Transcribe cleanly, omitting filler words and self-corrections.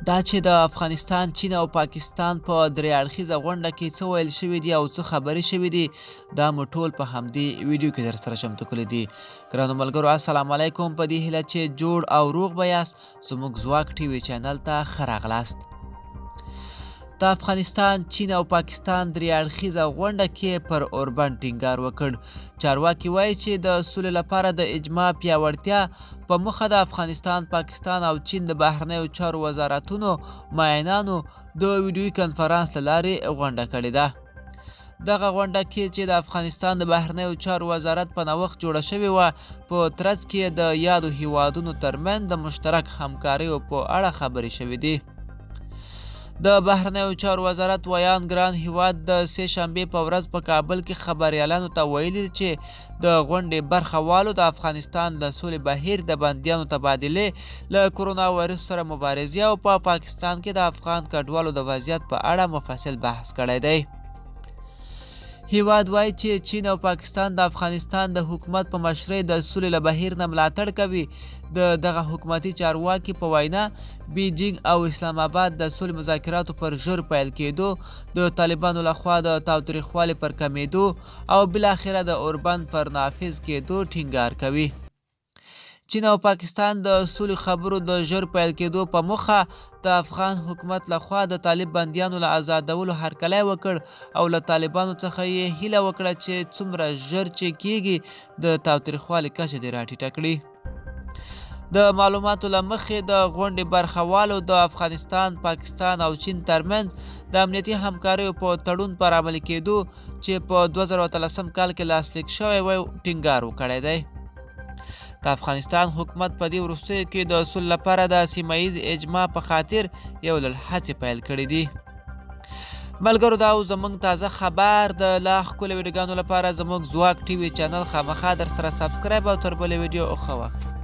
دا چې د افغانستان، چین او پاکستان په درې اړخیزه غونډه کې څه ویل شوي دي او څه خبرې شوې دي، دا مو ټول په همدې ویډیو کې درسره چمتو کړي دي. ګرانو ملګرو، السلام علیکم. په دې هیله چې جوړ او روغ به یاست، زموږ ځواک ټي وي چینل ته ښه راغلاست. د افغانستان، چین او پاکستان درې اړخیزه غونډه کې پر اوربند ټینګار وکړ. چارواکي وایي چې د سولې لپاره د اجماع پیاوړتیا په موخه د افغانستان، پاکستان او چین د بهرنیو چارو وزارتونو معینانو د ویډیويي کنفرانس له لارې غونډه کړې ده. دغه غونډه کې چې د افغانستان د بهرنیو چارو وزارت په نوښت جوړه شوې وه، په ترڅ کې د یادو هیوادونو ترمنځ د مشترک همکاریو په اړه خبرې شوې دي. د بهرنیو چارو وزارت ویاند ګران هیواد د سه شنبې په ورځ په کابل کې خبریالانو ته ویلي چې د غونډې برخه والو د افغانستان د سولې بهیر، د بندیانو تبادلې، له کرونا وایرس سره مبارزې او په پاکستان کې د افغان کډوالو د وضعیت په اړه مفصل بحث کړی دی. هیواد وایي چې چین او پاکستان د افغانستان د حکومت په مشرۍ د سولې له بهیر نه ملاتړ کوي. د دغه حکومتي چارواکي په وینا، بیجینګ او اسلام آباد د سولې مذاکراتو پر ژر پیل کېدو، د طالبانو لخوا د تاوتریخوالي پر کمېدو او بالاخره د اوربند پر نافذ کېدو ټینګار کوي. چین او پاکستان د سولې خبرو د ژر پیل کېدو په موخه د افغان حکومت له خوا د طالب بندیانو له ازادولو هرکلی وکړ او له طالبانو څخه یې هیله وکړه چې څومره ژر چې کېږي د تاوتریخوالي کچه دې راټیټه کړي. د معلوماتو له مخې، د غونډې برخوالو د افغانستان، پاکستان او چین ترمنځ د امنیتي همکاریو په تړون پر عملي کېدو چې په 2013 کال کې لاسلیک شوی و، ټینګار وکړی دی. د افغانستان حکومت په دې وروستیو کې د سولې لپاره د سیمه ییز اجماع په خاطر یو لړ هڅې پیل کړې دي. ملګرو، دا و زمونږ تازه خبر. د لا ښکلو ویډیوګانو لپاره زموږ ځواک ټي وي چینل خامخا در سره سبسکرایب او تر بلې ویډیو ښه وخت.